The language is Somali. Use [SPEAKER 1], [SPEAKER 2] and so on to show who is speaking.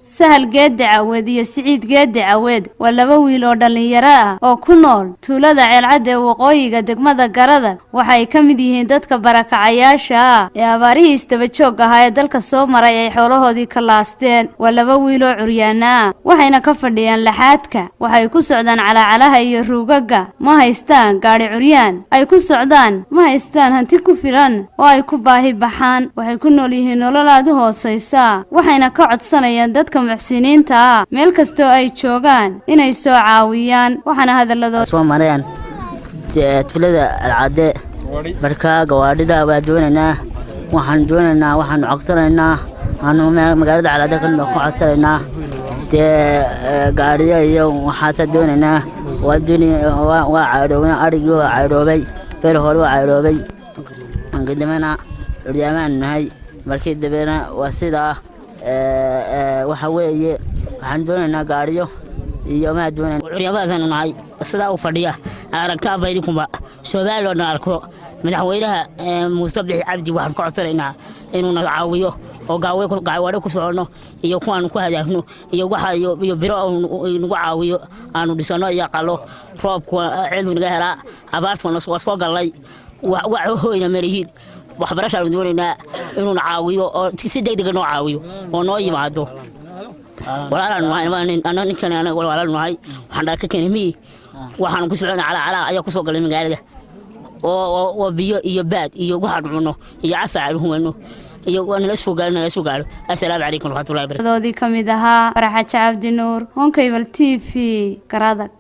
[SPEAKER 1] Sahal Geedi Caweed iyo Siciid Geedi Caweed waa laba wiil oo dhallinyaro ah oo ku nool tuulada Ceelcad ee waqooyiga degmada Garadag. Waxay ka mid yihiin dadka barakacayaasha ah ee abaarihii isdaba joog ahaa ee dalka soo maray ay xoolahoodii ka laasteen. Waa laba wiil oo curyaana ah, waxayna ka fadhiyaan laxaadka. Waxay ku socdaan calaacalaha iyo ruugaga. Ma haystaan gaadhi curyaan ay ku socdaan, ma haystaan hanti ku filan oo ay ku baahi baxaan. Waxay ku nool yihiin nolol aad u hoosaysa, waxayna ka codsanayaan dadka muxsiniinta ah meel kastoo ay joogaan inay soo caawiyaan. Waxaana hadaladooda
[SPEAKER 2] Soo mareen tuulada Alcade. Markaa gawaadhida waa doonaynaa, waxaan doonaynaa, waxaanu codsanaynaa, aanu magaalada Calcade ka codsanaynaa dee gaadhiyo iyo waxaasa doonaynaa. Waa doonay, waa caydhoobay adhigii, waa caydhoobay beel hore, waa caydhoobay. Kadibna curyaamaan nahay. Markii dambena waa sidaa waxa weeye, waxaan doonaynaa gaadhiyo iyo maa doonayna.
[SPEAKER 3] Curyaamadaasaynu nahay, sidaa u fadhiya aragtaaba idinkuba. Soomaali oo dhan arko. Madaxweynaha Muuse Bixi Cabdi waxaan ka codsanaynaa inuu na caawiyo oo gaawaadho ku soconno iyo kuwaanu ku hadaafno iyo waxa iyo biro nagu caawiyo aanu dhisano iyo qalo. Roobku ceedu naga helaa, abaartu waa soo gallay, wax hoyna malihiin. Waxbarashaanu doonaynaa inuuna caawiyo oo si degdega noo caawiyo oo noo yimaado. Walaalaan nahay ninkan, anaga walaalaan nahay. Waxaan dhala ka keenay miyi, waxaan ku socona calaa ayaa ku soo galay magaalada oo biyo iyo baad iyo waxaan cunno iyo cafa aan humano iyo nala soo gaaro, nala soo gaaro. Assalaamu calaykum waraxmatullahi barakatu.
[SPEAKER 1] Doodii ka mid ahaa Faraxaji Cabdi Nuur, Honkayval TV, Garadag.